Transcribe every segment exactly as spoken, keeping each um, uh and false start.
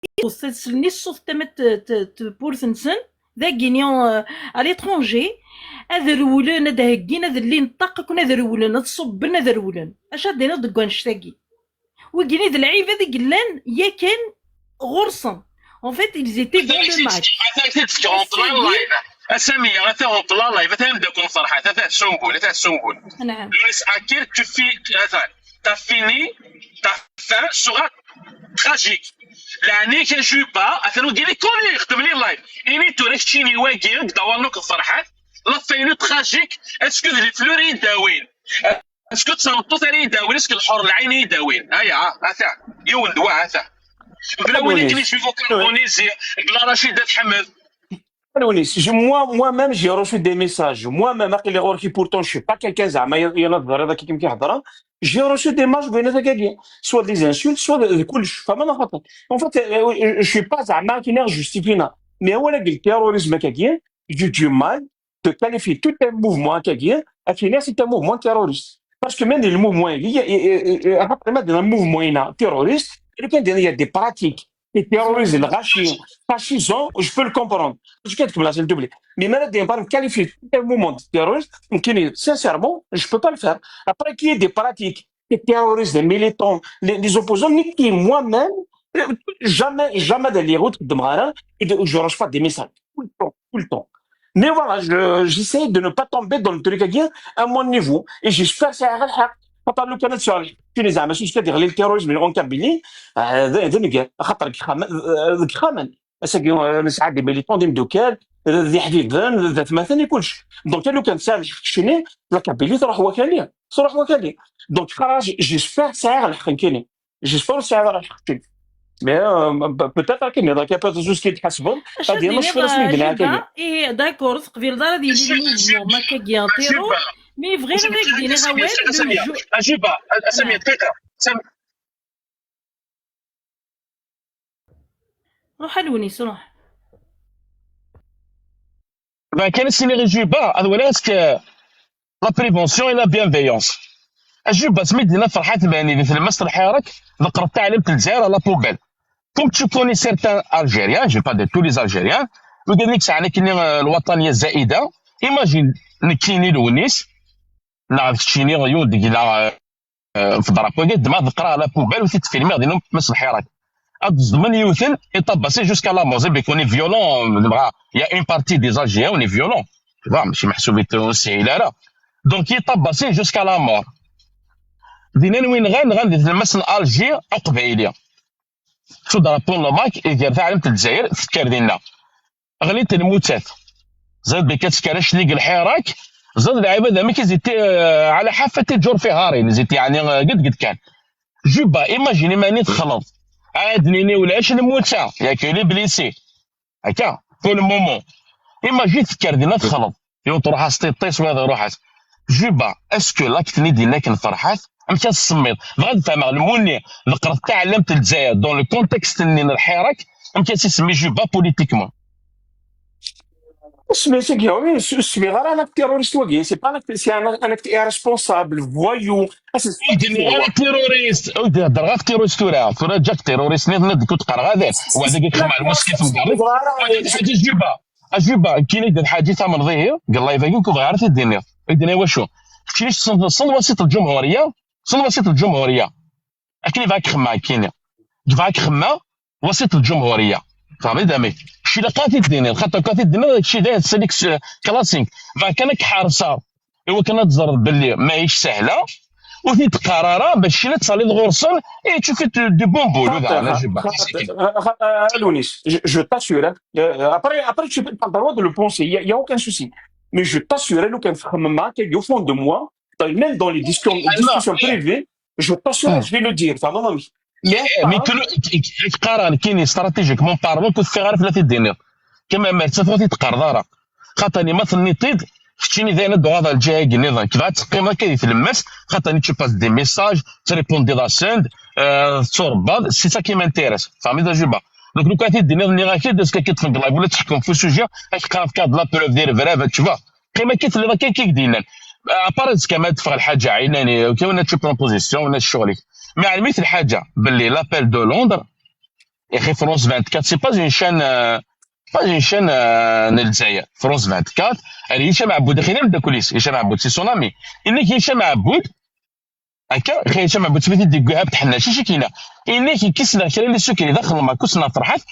Ad slen i ṣṣut tama n tewwurt-nsen, dagini, euh, à l'étranger, ad rewlen, ad heggin, ad llin ṭṭaq akken ad rewlen, ad ṣubben, ad rewlen. Acu ad d-tiniḍ deg wanect-agi? Wigini d lɛibad i yellan yakan ɣur-sen. En fait, ils étaient dans le match. Atan i t-id-fkeɣ en plein live. A Sami, atan en plein live, atan ameddakel n Ferḥat, atan Sungul, atan Sungul. Anɛam. Luis Akir, tu fi-, atan, t'as fini ta fin sera tragique. Leɛni kan Juba, atan wigini kul yexdem li live. Ini tura keččini wagi, deg dawar n Ferḥat, la fin tragique, est-ce que d les fleurs i d-awin? Est-ce que d tameṭṭut ara yi-d-awin, est-ce que d lḥur lɛin i yi-d-awin? Aya, ata, yiwen d wa, ata. Bla win akken i Juvo Carbonisi, bla Rachida Tḥemmed. Alwanis, je- moi, moi-même, j'ai reçu des messages. Moi-même, aql-i ɣur-k, pourtant, je suis pas quelqu'un زعما ينظر هذا كيما كيهضر. J'ai reçu des messages بين هذاك، soit des insultes, soit de كلش. فما نخطط. En fait, euh, je suis pas زعما كي نير justifina. Mais هو اللي قلت terrorisme كاكي, j'ai du mal de qualifier tout un mouvement كاكي, كي نير c'est un mouvement terroriste. Parce que même le mouvement, il y a, il y a, il y a, il y a un mouvement terroriste, il y a des pratiques. Les terroristes, le rachi, fascisant, je peux le comprendre. Je peux te placer le doublé. Mais maintenant, par qualifier tout un mouvement de terroriste, sincèrement, je peux pas le faire. Après, qu'il y ait des pratiques, des terroristes, des militants, les, les opposants, ni qui moi-même, euh, jamais, jamais de les routes de Mara, et de, je reçois des messages. Tout le temps, tout le temps. Mais voilà, je- j'essaie de ne pas tomber dans le truc à dire à mon niveau. Et j'espère que ça ira le faire. Papa le canal sur tu les armes, c'est ce qu'il y a des terrorisme en Kabylie, euh, de, de, de, خاطر كخامن, euh, كخامن. Parce que, euh, نسعى des militants, des مدوكال, euh, des حبيبان, des ثماثة, كلش. Donc, لو كان سامح كشيني, la Kabylie تروح وكالي, تروح وكالي. Donc, خلاص, j'espère que ça ira le حق كيني. J'espère que ça ira le حق كيني. Mais, euh, peut-être كاين هذاك pas de souci كي تحسبون. غادي نشكر اسمي بنات. ايه داكور، قبيل دار هذه لي موفمون ما كاكيان تيرو. مي بغينا غير ديني غوال. اجوبه. اسمي دقيقه. روح الونيس، روح. ما كان سيني غير جوبا هذا ولا اسك. La prévention et la bienveillance. اجوبه سميت لنا فرحات ماني اللي تلمست الحيرك، ذكرت تعليم الجزائر على بوبال. Comme tu connais certains Algériens, je parle de tous les Algériens, وقال لك ساعه كاين الوطنيه الزائده. Imagine نكيني لونيس، نعرف تشيني يون ديك لا في الدرابو ديال الدماغ تقرا على بوبال وتتفيلمي غادي نوم تمس الحيرات. هاد الزمن يوثن يطبسي جوسكا لا مور، بيكون فيولون. دابا يا اون بارتي دي زاجيا وني فيولون، فا ماشي محسوبين سهيله راه. دونك يطبسي جوسكا لا مور. دينا وين غان غان ديت المس الجي عقبايلي. شو درابو لوماك يدير تعليم الجزائر في الكاردينا. غليت الموتات. زاد بك تكرش ليك الحراك. زاد العباد ما كي زيتي، آه، على حافة الجور في هارين زيتي يعني، آه، قد قد كان. جوبا ايماجيني ماني تخلط. عاد نيني ولاش الموتى ياك لي بليسي. هكا كل مومون. ايماجي تكر دينا تخلط. يوم تروح استيطيس وهذا روحات. جوبا اسكو لاك تني دينا كنفرحات؟ ام كان السميط بغا نفهمها الموني. نقرا تعلمت الجزائر دون لو كونتكست اني الحراك. ام كان سيسمي جوبا بوليتيكمون. اسمي سيكي وي سمي غير انا تيروريست وكي سي با انا سي انا انا كنت ايريسبونسابل فوايو. ودي انا تيروريست ودي هضر غير في تيروريست ولا فرا جاك تيروريست نيت نيت كنت قرا غادي. وهذا كيك مع المسكين في الدار. هذا الحاجه جيبها. اجيبها كاين يدير حاجه ثمن ضيه قال الله يبارك فيك وغير تديني. يديني واشو؟ كاين صند وسيط الجمهوريه. صند وسيط الجمهوريه. اكن يبغاك خما كاين يبغاك خما وسيط الجمهوريه. فهمت دامي؟ شي لقاتي الدين خاطر كاتي الدين هذاك الشيء داير سيليكس كلاسيك. فكان حارسه. ايوا كنا تزرد باللي ماهيش سهله. وثيت قراره باش شي تصالي الغرسل. اي تشوفي دو بون بول ولا على جبه. لونيس جو تاسيور. ابري ابري تشوف انت الدروا دو لو بونسي يا اوكان سوسي. مي جو تاسيور لو كان تخمم معاك يو فون دو موا. طيب ميم دون لي ديسكسيون ديسكسيون بريفي. جو تاسيور جو في لو دير فهمت. مي كل قران كيني استراتيجيكمون بارلون كنت في غير في ثلاثه دينار. كما ما تسافر تقرض راه خاطر ما تنيطيد. كتشيني داينا دو هذا الجهه نظام كيف تقيم هكا يتلمس. خاطر تشوف دي ميساج تريبون دي لاسند. توربال سي سا كي مانتيريس فهمي دا جوبا. دونك لو كان تديني ني غاكي دوسكا كي تفنق لايف ولا تحكم في سوجي. اش قرا في كاد لا بروف دير فرافا تشوفها. قيمه كي تلي كي كي دينا. ابار كما تفغ الحاجه عيناني كي ولا تشوف بروبوزيسيون ولا الشغل. مي علميت الحاجه باللي لابيل دو لوندر Yaxi France vingt-quatre, c'est pas une chaîne, euh, pas une chaîne, euh, n Lezzayer. France vingt-quatre, elle est Hicham Abboud, axi d ameddakel-is, Hicham Abboud, c'est son ami. Inna-k Hicham Abboud, akka, axi Hicham Abboud, sbit-id deg Wahab Tḥennac, acu k-yenna? Inna-k yekkes-neɣ kra n isuki, d axelma, kus-neɣ Ferḥat,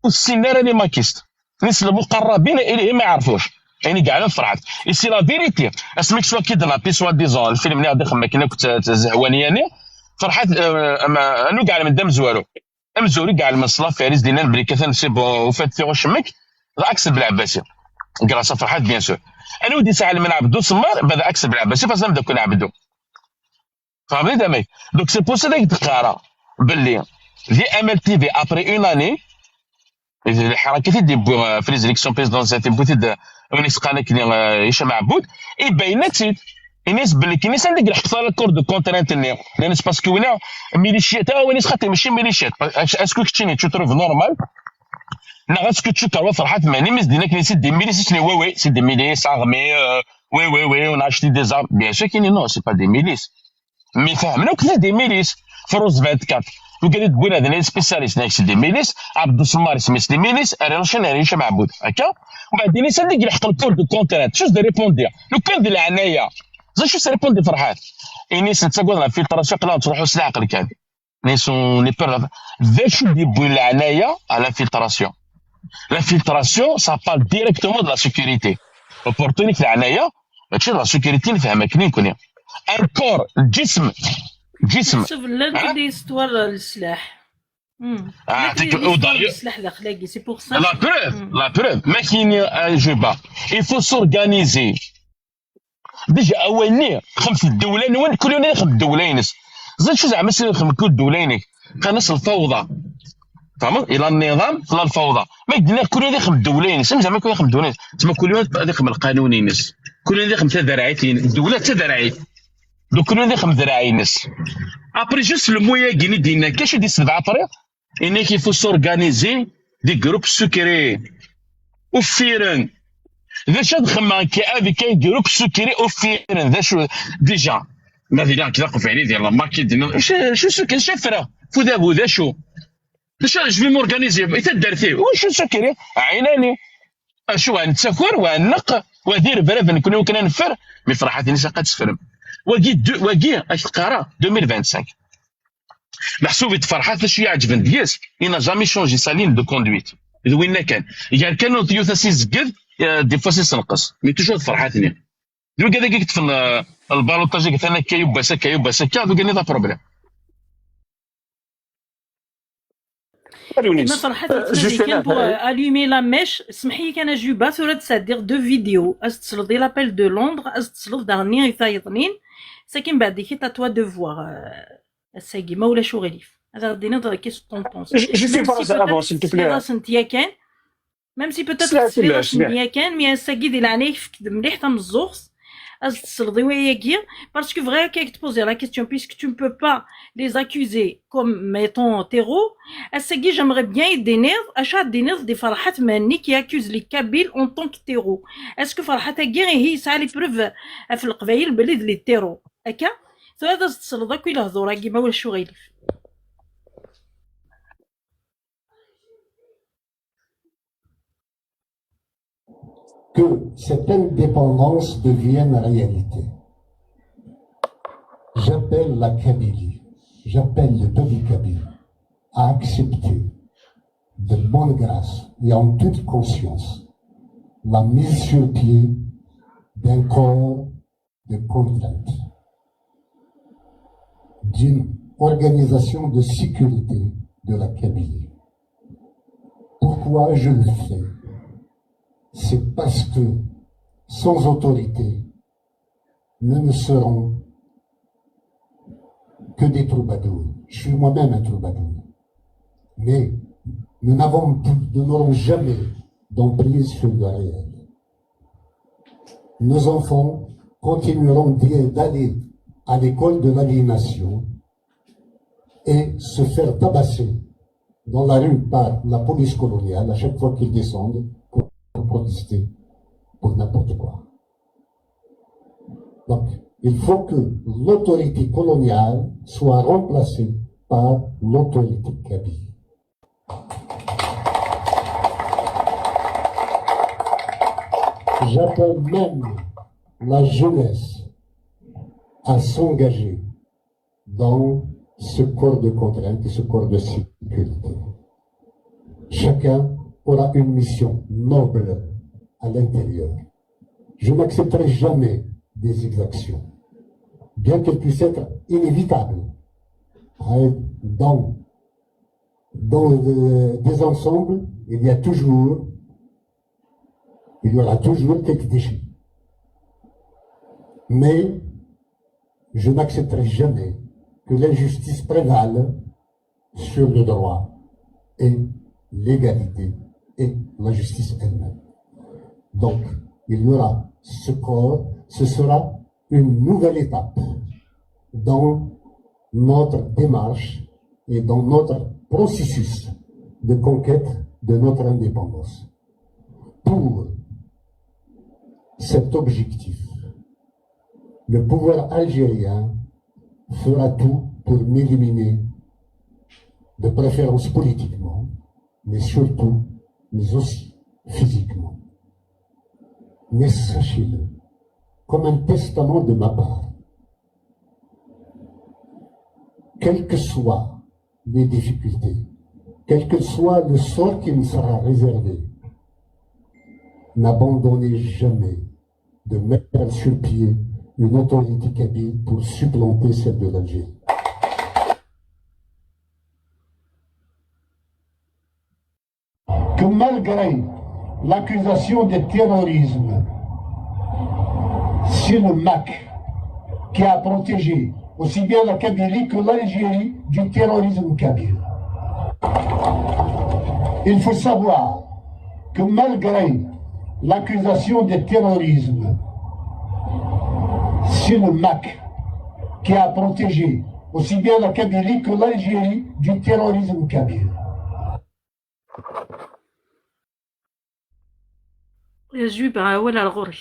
ur ssinen ara les maquistes. Nis lmuqarrabin ilayhim ma yeɛrfuc. Ayen i yeɛlem Ferḥat. Et c'est la vérité. Asmi k-swa kidnappé, soi-disant, lfilm-nni ad ixemmem akken akk t-, t-, zehwan yani, Ferḥat, euh, ama, anu yeɛlem d amezwaru. Amezwaru i yeɛlmen s l'affaire-is, d-yennan belli katan c'est bon, ufat tiɣucmek, d Aksel Belɛebbasi. Grâce à Ferḥat, bien sûr. Anwa i d-yesɛelmen Ɛebdu Semmar, ba d Aksel Belɛebbasi, parce que d ameddakel n Ɛebdu. Tfehmeḍ-id amek? Donc c'est pour ça i d-qqareɣ belli di M L T V, après une année, d lḥarakat i d-yewwi, euh, fi les élections présidentielles, yewwi-t-id, euh, win i s-qqaren akken, euh, Hicham Abboud, ibayen-itt-id. Ini-as belli, ini-as anda i yelḥeq l'accord de contrainte-nni. Nnan-as parce que winna miliciat, ah, win-is xaṭi, mačči miliciat. Est-ce que keččini, tu trouves normal? Neɣ est-ce que tu crois Ferḥat Mhenni, mi s-d-yenna akken c'est des milices, i s-nnan, oui, oui, c'est des milices armées, euh, oui, oui, oui, on a acheté des armes. Bien sûr qu'il dit non, c'est pas des milices. Mais fehmen akk d des milices. France vingt-quatre. Lukan i d-wwin ad nini spécialiste, nekk c'est des milices, Abdou Semmar isem-is des milices, ar iṛcen ar Hicham Abboud. Akka? Umbeɛd ini-as anda i yelḥeq l'accord de contrainte. Acu s-d-répondi? Lukan d leɛnaya. Ẓer acu s-répondi Ferḥat? Ini-as nettagad l'infiltration, aql-aɣ nettruḥu s leɛqel kan. Ils sont, on est peur. D acu d-yewwin leɛnaya à l'infiltration? L'infiltration, ça parle directement de la sécurité. Opportunité leɛnaya, mačči d la sécurité nefhem akken nekkni. Un corps, lǧism, lǧism. Tḥseb llan Ah. Des histoires n leslaḥ. Hmm. Ah, Llan des histoires n leslaḥ daxel-agi, c'est pour ça. La preuve, Hmm. La preuve. Ma kini, euh, je bats. Il faut s'organiser. Déjà, awal-nni, xemt ddewla-nwen, kul yiwen ad ixdem ddewla-ines. Ẓer acu zeɛma s ixdem kul ddewla-inek. Qqaren-as lfawḍa. Tfehmeḍ? Ila nniḍam, tella lfawḍa. Ma k-d-nniɣ kul yiwen ad ixdem ddewla-ines, am zeɛma kul yiwen ad ixdem ddewla-ines. Tma kul yiwen ad ixdem lqanun-ines. Kul yiwen ad ixdem tadarɛit-ines. Ddewla d tadarɛit. Donc kul yiwen ad ixdem ddreɛ-ines. Après, juste le mot-agi i d-yenna, acu i d-yessebɛa après? Inek il faut s'organiser des groupes secrets. Uffiren. D acu ad xemmeɣ akka avec un groupe secret uffiren? D acu, déjà, ma d iliɣ nekk d aqbayli di la marque, d acu, acu secret, acu ffreɣ f udabu, d acu? D acu, je vais m'organiser i taddart-iw, acu secret? Ɛinani. Acu, wa nettaker, wa neqq, wa d irebraben, nekni wakken ad neffer. Mi Ferḥat ini-as ad teffrem. Wagi, de-, wagi, ak-t-qqareɣ, deux mille vingt-cinq. Meḥsub i d-Ferḥat acu i iɛeǧben deg-s, il n'a jamais changé sa ligne de conduite. D winna kan. Gar kan ur t-yuta s izeggen, euh, des fois s isenqes. Mais toujours d Ferḥat-nni. D wigad-agi i yeṭṭfen, euh, lbaluṭaj-agi, atan akka, yubbas akka, yubbas akka, d wigad-nni d aproblème. Ma Ferḥat, euh, yettnadi kan pour, euh, allumer la mèche, smeḥ-iyi kan a Juba, tura ad d-sɛeddiɣ deux vidéos. Ad s-tesleḍ i l'appel de Londres, ad s-tesleḍ daɣen i tayeḍnin. Sakin beɛd-ik, à toi de voir, euh, ass-agi, ma ulac uɣilif. Ad aɣ-d-tiniḍ qu'est-ce que t'en penses. Je, je suis pas avant, s'il te plaît. Tesliḍ-asent yakan. Même si peut-être tesliḍ-asent yakan, mais ass-agi di leɛnaya-k fek-d mliḥ tameẓẓuɣt. Ad s-tesleḍ i wayagi, parce que bɣiɣ ad k-poser la question, puisque tu ne peux pas les accuser comme étant terreau. Ass-agi, j'aimerais bien i d-tiniḍ, acu ad d-tiniḍ di Ferḥat Mhenni qui accuse les Kabyles en tant que terreau. Est-ce que Ferḥat-agi, ihi, yesɛa les preuves ɣef Leqbayel belli d les terreaux? Akka? Tura ad as-tesleḍ akk i lehdur-agi, ma ulac uɣilif. Que cette indépendance devienne réalité. J'appelle la Kabylie, j'appelle le peuple kabyle à accepter de bonne grâce et en toute conscience la mise sur pied d'un corps de contrainte d'une organisation de sécurité de la Kabylie. Pourquoi je le fais? C'est parce que sans autorité, nous ne serons que des troubadours. Je suis moi-même un troubadour. Mais nous n'avons, nous n'aurons jamais d'emprise sur le réel. Nos enfants continueront d'y, d'aller à l'école de l'aliénation et se faire tabasser dans la rue par la police coloniale à chaque fois qu'ils descendent pour protester, pour n'importe quoi. Donc, il faut que l'autorité coloniale soit remplacée par l'autorité kabyle. J'appelle même la jeunesse à s'engager dans ce corps de contrainte et ce corps de sécurité. Chacun aura une mission noble à l'intérieur. Je n'accepterai jamais des exactions, bien qu'elles puissent être inévitables. Hein, dans, dans, euh, des ensembles, il y a toujours, il y aura toujours quelques déchets. Mais je n'accepterai jamais que l'injustice prévale sur le droit et l'égalité et la justice elle-même. Donc, il y aura ce corps, ce sera une nouvelle étape dans notre démarche et dans notre processus de conquête de notre indépendance. Pour cet objectif, le pouvoir algérien fera tout pour m'éliminer, de préférence politiquement, mais surtout, mais aussi physiquement. Mais sachez-le, comme un testament de ma part, quel que soit les difficultés, quel que soit le sort qui me sera réservé, n'abandonnez jamais de mettre sur pied une autorité kabyle pour supplanter celle de l'Algérie. Que malgré l'accusation de terrorisme, c'est le MAK qui a protégé aussi bien la Kabylie que l'Algérie du terrorisme kabyle. Il faut savoir que malgré l'accusation de terrorisme, c'est le MAK qui a protégé aussi bien la Kabylie que l'Algérie du terrorisme kabyle. Azul, ben, voilà, ɣur-k.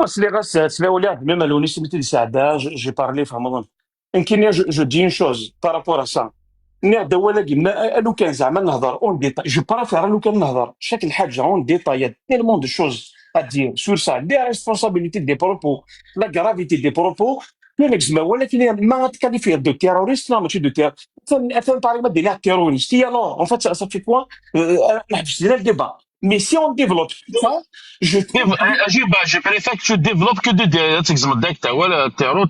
Sliɣ-as, sliɣ ula d même Lewnis mi t-id-yesɛedda, j'ai parlé, tfehmeḍ. Nekkini, je, je dis une chose par rapport à ça. Nniɣ-d awal-agi, ma, a lukan zeɛma nehḍer en détail, je préfère a lukan nehḍer chaque lḥaǧa en détail, il y a tellement de choses à dire sur ça, les responsabilités des propos, la gravité des propos, que nekzem awal akken ma ad tqualifier de terroriste, neɣ mačči de terroriste. Atan, atan, par exemple, ad d-iniɣ terroriste. Et alors, en fait, ça, ça fait quoi? Euh, euh, neḥbes dina le débat. Mais si on développe tout ça, je trouve que Ajuba, je préfère que tu développes que de dire, ad tegzmeḍ dak tawal, terror,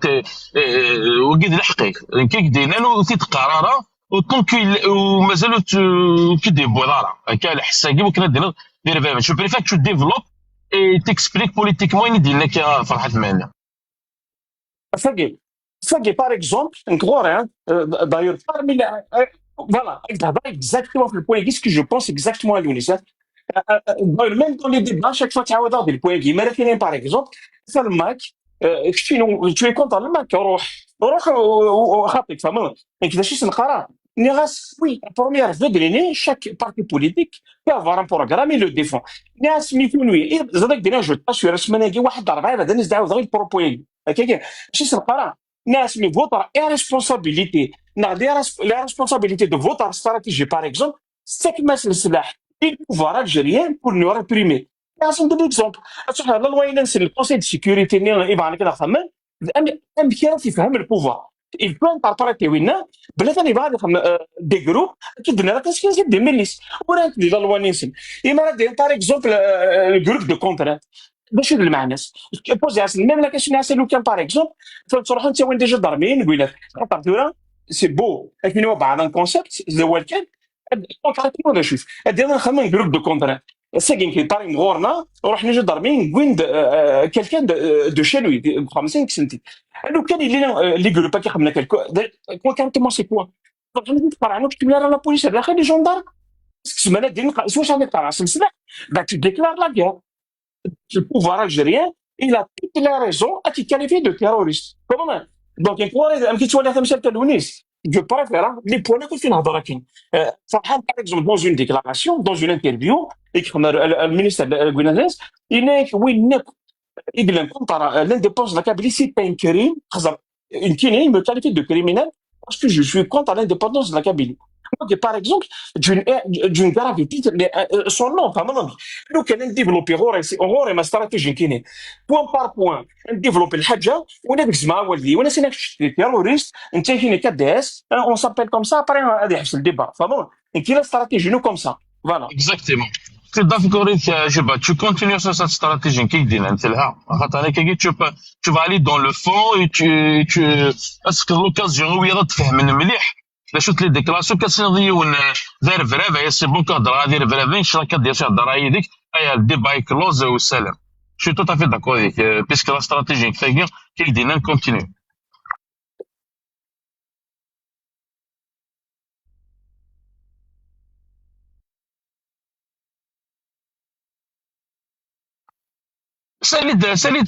wagi d leḥqiq. Nekk ak d-yennan ur t-id-qqar ara, autant que, u mazal ur t-id-yewwiḍ ara. Akka lḥess-agi, wakken ad d-tiniḍ d irbaben. Je préfère que tu développes et t'expliques politiquement ayen i d-yenna akka Ferḥat Mhenni. Sagi, sagi, par exemple, nekk ɣur-i, hein, euh, d'ailleurs, parmi les, euh, voilà, exactement le point, qu'est-ce que je pense exactement à Lewnis, hein. Euh, euh, euh, d'ailleurs, même dans les débats, chaque fois, tu as le point, mais par exemple, c'est le MAK, euh, tu es contre le MAK, روح, روح, خاطيك, فهمت. Donc, c'est une نيغاس, oui, la première fois de l'année, chaque parti politique peut avoir un programme et le défend. ناس ميكونوي, زادك دينا, je t'assure, اسمنا واحد أربعة بعد نزدعوا ذا البروبوين. هكاكا ماشي سنقرا. ناس مي فوتر اي ريسبونسابيليتي, ناخذ لي ريسبونسابيليتي دو فوتر استراتيجي, باغ اكزومبل, ساك ماس السلاح لي البوفوار الجيريان بور نو ريبريمي. ناس ندير ليكزومبل, تروح لا لوا ينسى الكونسي دو سيكوريتي ني ايفان كذا خمن, ام كان تفهم البوفوار, يكون انتربريتي وينا بلا ثاني بعد خم دي جروب كي دنا لا كاسكين دي ميليس, ورانت دي لا لوا نيسن. اما راه داير باغ اكزومبل الجروب دو كونترانت, باش هاد المعنى بوزي عسل ميم لا كاسكين عسل لو كان باغ اكزومبل, فتروح انت وين ديجا ضارمين نقول لك خاطر دورا سي بو لكن هو بعض الكونسيبت زوال كان كونترانت ولا شوف هادي انا نخمم جروب دو كونترانت. ساكن كي طاري مغورنا روح نجي ضارمين وين كالكان دو شالوي خمسين سنتي. لو كان اللي لي جروب كي خمنا كالكو كون كان كومونسي كوا, نقرا نكتب على لا بوليس داخل لي جوندار. سكسمانا دير سواش راني قرا سلسله, بعد تديكلار لا غير. Le pouvoir algérien, il a toutes les raisons à te qualifier de terroriste. Comment? Donc, il pourrait, un petit soin à je préfère, hein, les points que tu n'as pas. Farhan, par exemple, dans une déclaration, dans une interview, et que le ministre de Guinadens, il est, oui, il est contre l'indépendance de la Kabylie, c'est un crime. Une Guinée, il me qualifie de criminel parce que je suis contre l'indépendance de la Kabylie. Par exemple, d'une d'une gravité, euh, sans nom, فهمت؟ لو كان نديفلوبي غوري، سي غوري ما استراتيجي كاينين. Point par point نديفلوبي الحاجه، وانا ديك زعما والدي، وانا سينا شتي terroriste، انت كاين كا دي اس، on s'appelle comme ça، après غادي يحبس الديبا، فهمت؟ كاين لا استراتيجي نو كوم سا. Voilà. Exactement. C'est d'accord avec euh, Juba. Tu continues sur cette stratégie qui dit انت لها. خاطر انا كي tu peux tu vas aller dans le fond et tu tu est-ce que l'occasion هو يرد تفهم مليح. لا شفت لي ديكلاسيون كاسين ديون داير فريف، هي سي بون كهضر غادي فريف، ان شاء الله كدير شي هضره هي ديك، هي الديبا كلوز والسلام. Je suis tout à fait d'accord avec euh, puisque la stratégie كي كي دينا continue. Salut, salut.